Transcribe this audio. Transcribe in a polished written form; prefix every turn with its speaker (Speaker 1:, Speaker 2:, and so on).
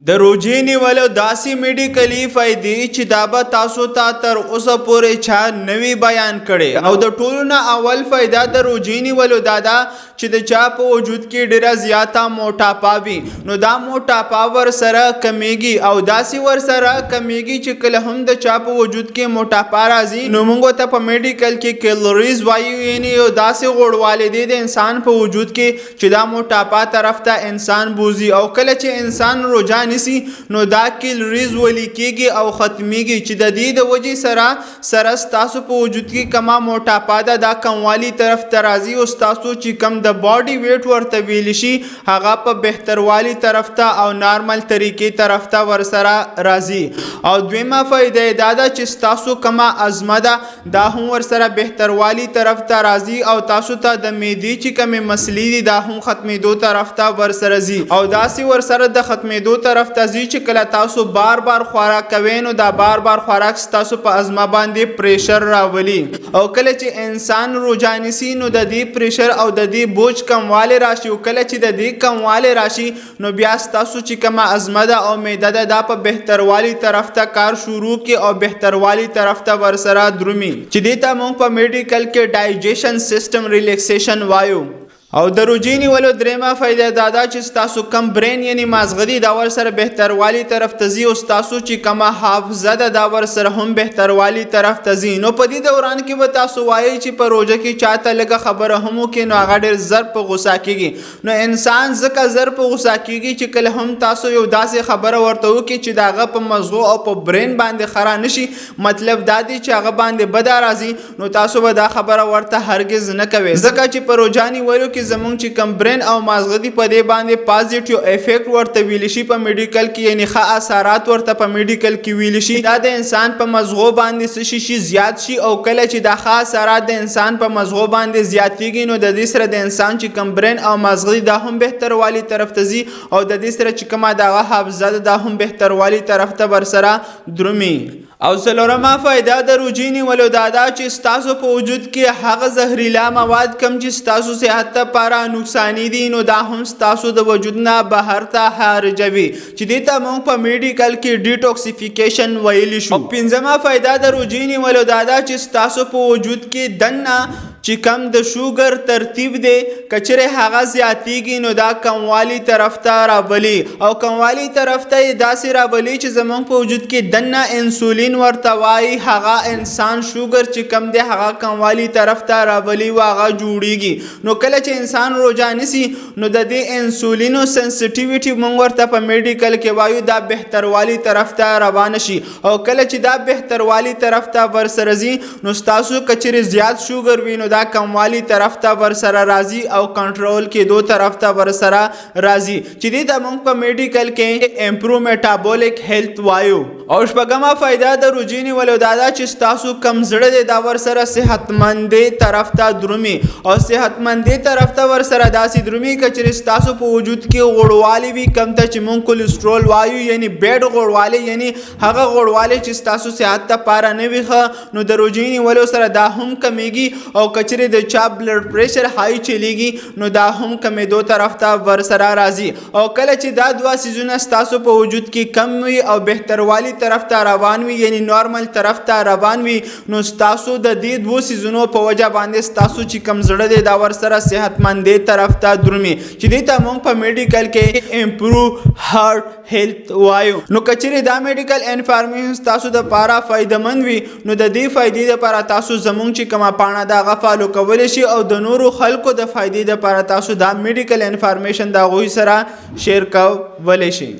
Speaker 1: د روژې نیولو داسې میډیکلي فایدې چې دا به تاسو ته تر اوسه پورې چا نه وي بیان کړې. او د ټولو نه اول فایده د روژې نیولو دا ده چې د چا په وجود کې ډیره زیاته موټاپا وي، نو دا موټاپا ورسره کمیږي، او داسې ورسره کمیږي چې کله هم د چا په وجود کې موټاپا راځي، نو موږ ته په میډیکل کې کیلوریز وایو، یعنی یو داسې غوړوالی دی د انسان په وجود کې چې دا موټاپا طرف ته انسان بوزي. او کله چې انسان روژه نیسي، نو دا کیلوریز ولي کیږي او ختمیږي، چې د دې د وجې سره سره ستاسو په وجود کې کما موټاپا ده، دا کموالی طرف ته راځي، او ستاسو چې کم د باډي ویټ ورته ویل شي، هغه په بهتروالي طرف ته او نارمل طریقې طرف ته ورسره راځي. او دویمه فایده یې دا ده چې ستاسو کما ازمه ده، دا هم ورسره بهتروالي طرف ته راځي، او تاسو ته د معدې چې کومې مسلې دي، دا هم ختمېدو طرف ته ورسره ځي. او داسې ورسره د ختمېدو طرف ته ځي چې کله تاسو بار بار خوراک کوئ، نو دا بار بار خوراک ستاسو په ازمه باندې پریشر راولي، او کله چې انسان روژه نیسي، نو د دې پریشر او د دې بوج کموالی راشي. او کله چې د دې کموالی راشي، نو بیا ستاسو چې کومه ازمه ده او معده ده، دا په بهتروالي طرف ته کار شروع کړي او بهتروالي طرف ته ورسره درومي، چې دې ته موږ په میډیکل کې ډایجیشن سیستم ریلیکسیشن وایو. او د روژې نیولو درېیمه فایده دا ده چې ستاسو کم برین، یعنی مازغه دي، دا ورسره بهتروالي طرف ته ځي، او ستاسو چې کومه حافظه ده، دا ورسره هم بهتروالي طرف ته ځي. نو په دې دوران کې به تاسو وایئ چې په روژه کې چاته لږه خبره هم وکړي، نو هغه ډېر زر په غوسه کېږي. نو انسان ځکه زر په غوسه کېږي چې کله هم تاسو یو داسې خبره ورته وکړي چې د هغه په مزغو او په برین باندې ښه نه شي، مطلب دا دی چې هغه باندې بده راځي، نو تاسو به دا خبره ورته هرګز نه کوئ، ځکه چې په روژه نیولو کې زمونږ چې کم برین او مازغه دي، په دې باندې پازیټیو افیکټ ورته ویل شي په میډیکل کې، یعنی ښه اثرات ورته په میډیکل کې ویل شي. دا د انسان په مزغو باندې څه شي شي زیات شي، او کله چې دا ښه اثرات د انسان په مزغو باندې زیاتیږي، نو د دې سره د انسان چې کم برین او مازغه دي، دا هم بهتروالي طرف ته ځي، او د دې سره چې کومه دغه حافظه ده، دا هم بهتروالي طرف ته ورسره درومي. او څلورمه فایده د روژې نیولو دا ده چې ستاسو په وجود کې هغه زهریلا مواد کم چې ستاسو صحت لپاره نقصاني دي، نو دا هم ستاسو د وجود نه بهر ته خارجوي، چې دې ته موږ په میډیکل کې ډیټوکسیفیکیشن ویلی شو. او پنځمه فایده د روژې نیولو دا ده چې ستاسو په وجود کې دننه چې کم د شوګر ترتیب دی، کچره هغه زیاتیږي، نو دا کموالی طرف ته راولي، او کموالی طرف ته یې داسې راولي چې زمونږ په وجود کې دننه انسولین ورته وایي، هغه انسان شوګر چې کم دی، هغه کموالی طرف ته راولي او هغه جوړیږي. نو کله چې انسان روژه نیسي، نو د دې انسولینو سنسټیویټي مونږ ورته په میډیکل کې وایو، دا بهتروالي طرف ته روانه شي. او کله چې دا بهتروالي طرف ته ورسره ځي، نو ستاسو کچرې زیات شوګر وي، نو دا کموالی طرف ته ورسره راځي او کنټرول کېدو طرف ته ورسره راځي، چې دې ته موږ په میډیکل کې امپرو میټابولیک هیلث وایو. او شپږمه فایده د روژې نیولو دا ده چې ستاسو کم زړه دی، دا ورسره صحتمندې طرف ته درومي، او صحتمندې طرف ته ورسره داسې درومي، که چېرې ستاسو په وجود کې غوړوالی وي، کم ته چې موږ کولیسټرول وایو، یعنی بیډ غوړوالی، یعنی هغه غوړوالی چې ستاسو صحت لپاره نه وي ښه، نو د روژې نیولو سره دا هم کمیږي. او که چېرې د چا بلډ پریشر های چلیږي، نو دا هم کمیدو طرف ته ورسره راځي. او کله چې دا دوه څیزونه ستاسو په وجود کې کم وي او بهتروالي طرف ته روان وي، یعنی نورمال طرف ته روان وي، نو ستاسو د دې دوو څیزونو په وجه باندې ستاسو چې کم زړه دی، دا ورسره صحتمندې طرف ته درومي، چې دې ته موږ په میډیکل کې امپرو هارت هیلث وایو. نو که چېرې دا میډیکل انفارمیشن ستاسو د پاره فایدهمند وي، نو د دې فایدې لپاره تاسو زمونږ چې کومه پاڼه ده، هغه فالو کولی شي، او د نورو خلکو د فایدې لپاره تاسو دا میډیکل انفارمیشن د هغوی سره شیر کولی شئ.